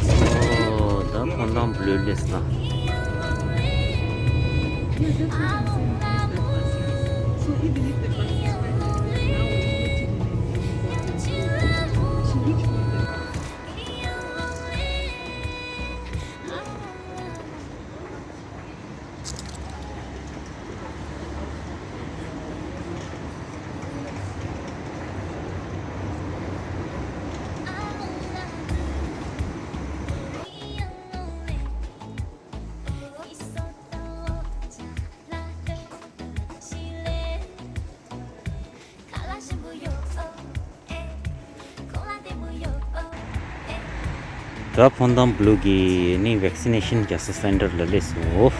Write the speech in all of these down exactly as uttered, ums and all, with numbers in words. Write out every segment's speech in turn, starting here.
ཨོ། ད་ཕོན་ཐང་བློ་ལེས་ལ། ད་ཕོན་ཐང་བློ་གི་ནི་ཝེག་སི་ནེ་ཤིན་རྒྱག་ས་སེན་ཊར་ལ་སླེབས་སོང་།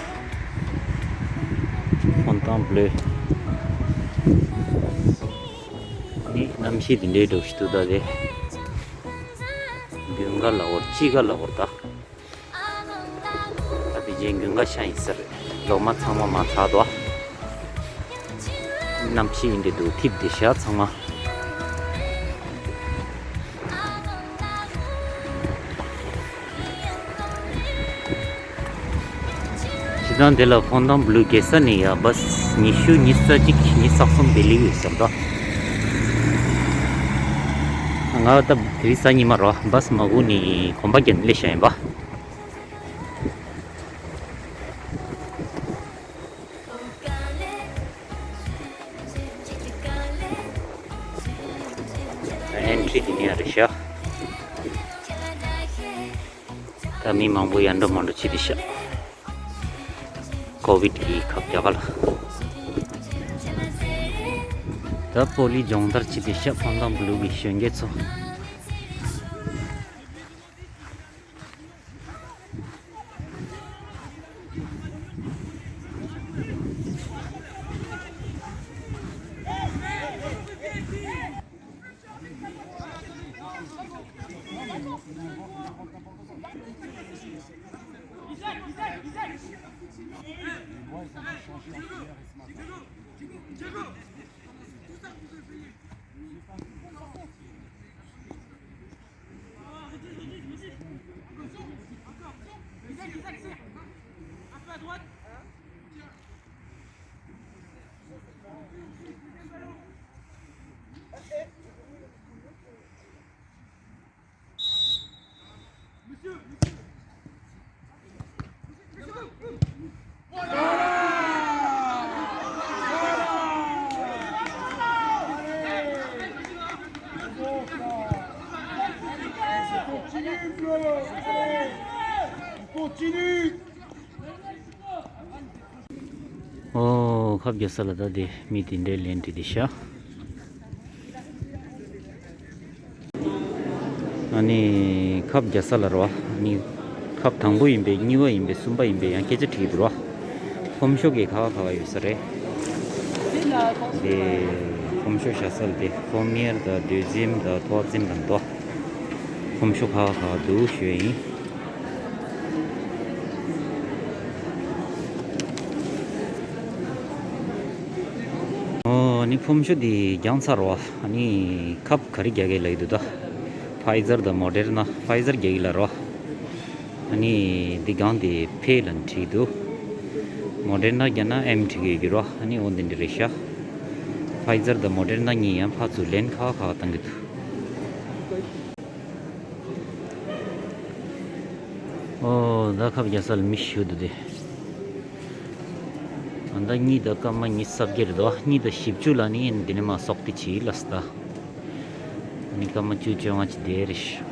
ཕོན་ཐང་བློ་ནི་གནམ་གཤིས་དེ་འདྲའི་འདྲ་ཞིག་འདུག་ད་དེ་དགུན་ཁ་ལ་འོར་དཔྱིད་ཁ་ལ་འོར་ད། ད་དེ་རྗེས་དགུན་ཁ་ཤར་ཡིན་ས་རེད། ལོ་མ་ཚང་མ་མ་ཚར་དོ། གནམ་གཤིས་འདི་འདུག་ཐིབས་བསྡད་ཤག་ཚང་མ། སྤྱིར་བཏང་འདི་ལ་ཕོན་ཐང་བློ་རྒྱག་ས་ནས་ཡ་བཱས་ཉི་ཤུ་ཉི་ཤུ་རྩ་གཅིག་ཉི་ཤུ་རྩ་གསུམ་བེ་ལི་ཡོད་ཟེར་དོ། ང་ད་དེ་རིང་གཟའ་ཉི་མ་རོ་བཱས་མ་སྒུག་ནས་གོམ་པ་བརྒྱབ་ནས་སླེབས་ཤག་ཡིན་པ། ཨེན་ཊི་རི་དེ་ནས་རེད་ཤག་ད་མི་མང་པོ་ཡར་འགྲོ་མར་འགྲོ་བྱེད་དེ་ཤག་ཀོ་བིད་ཀྱི་ཁབ་རྒྱག་ག་ལ། ད་པོ་ལི་སྦྱོང་བརྡར་བྱེད་དེ་ཤག་ཕོན་ཐང་བློ་གི་གཞོན་སྐྱེས་ཚོ། ཨོ། ཁབ་རྒྱག་ས་ལ་ད་དེ་མི་དེ་འདྲའི་ལན་བྲིས་ཏེ་ཤག་ཨ་ནི་ཁབ་རྒྱག་ས་ལ་རོ། ཨ་ནི་ཁབ་དང་པོ་ཡིན་པས་གཉིས་པ་ཡིན་པས་གསུམ་པ་ཡིན་པས་ཡང་སྐད་ཆ་དྲིས་འདུག་རོ། ཕོམ་ཤོ་གི་ཁ་བ་ཁ་བ་ཡོད་ས་རེད། དེ་ཕོམ་ཤོ་བཞག་ས་ལ་དེ་ཕོམ་མིར་དང་དུས་འཛིན་དང་ཐོག་འཛིན་དང་དོ། ཕོམ་ཤོ་ཁ་བ་ཁ་བ་འདུག་ཞུ་ཡ་ཡིན། ཨོ། ཨ་ནི་ཕོམ་ཤོ་འདི་རྒྱང་ཚར་བ། ཨ་ནི་ཁབ་ག་རེ་རྒྱག་གི་ལབ་ཀྱི་འདུག་ད་ཕའི་ཛར་དང་མོ་ཌེར་ན། ཕའི་ཛར་རྒྱག་གི་ལབ་རོ། ཨ་ནི་འདི་སྒང་དེ་ཕེ་ལབ་བྲིས་འདུག་མོ་ཌེར་ན་རྒྱག་ན་ཨེམ་བྲིས་ཀྱི་ཡོད་ཀྱི་རོ། ཨ་ནི་འོ་འདི་འདྲ་རེད་ཤག་ཕའི་ཛར་དང་མོ་ཌེར་ན་གཉིས་ཡང་ཕར་ཚུར་ལན་ཁ་བ་ཁ་བ་བཏང་གི་འདུག་ཨོ་ད་ཁབ་རྒྱག་ས་ལ་མི་ཞུ་འདུག་དེ། ཨ་ད་གཉིས་དང་སྐར་མ་ཉི་ཤུ་རྩ་བརྒྱད་རེད་དོ། གཉིས་དང་བཞི་བཅུ་ལ་ནི་འདི་ནས་མ་སོག་ཏི་ཆི་ལ་སྟ། ཨ་ནི་སྐར་མ་བཅུ་བཅོ་ལྔ་ཅི་དེ་རེད་ཤག་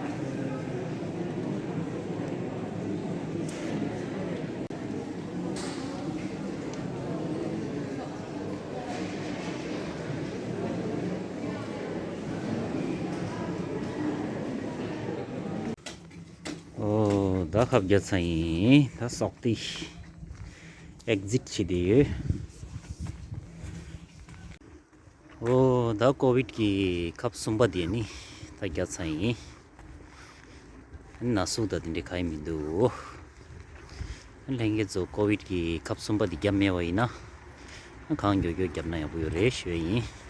ཨོ་ད་ཁབ་རྒྱག་ཚར་ཡིན། ད་སོག་ཏི་ཨེག་ཟིཊ་བྱེད་དེ་ཡོད། ཨོ་ད་ཀོ་བིཌ་ཀྱི་ཁབ་གསུམ་པ་དེ་ནི་ད་རྒྱག་ཚར་ཡིན། ན་ཟུག་དང་དེ་འདྲའི་གང་ཡང་མི་འདུག་ལྷན་རྒྱས་ཚོ་ཀོ་བིཌ་ཀྱི་ཁབ་གསུམ་པ་དེ་བརྒྱབ་མེད་པ་ཡིན་ན། གང་མགྱོགས་མགྱོགས་བརྒྱབ་ན་ཡག་པོ་ཡོད་རེད་ཞུ་ཡ་ཡིན།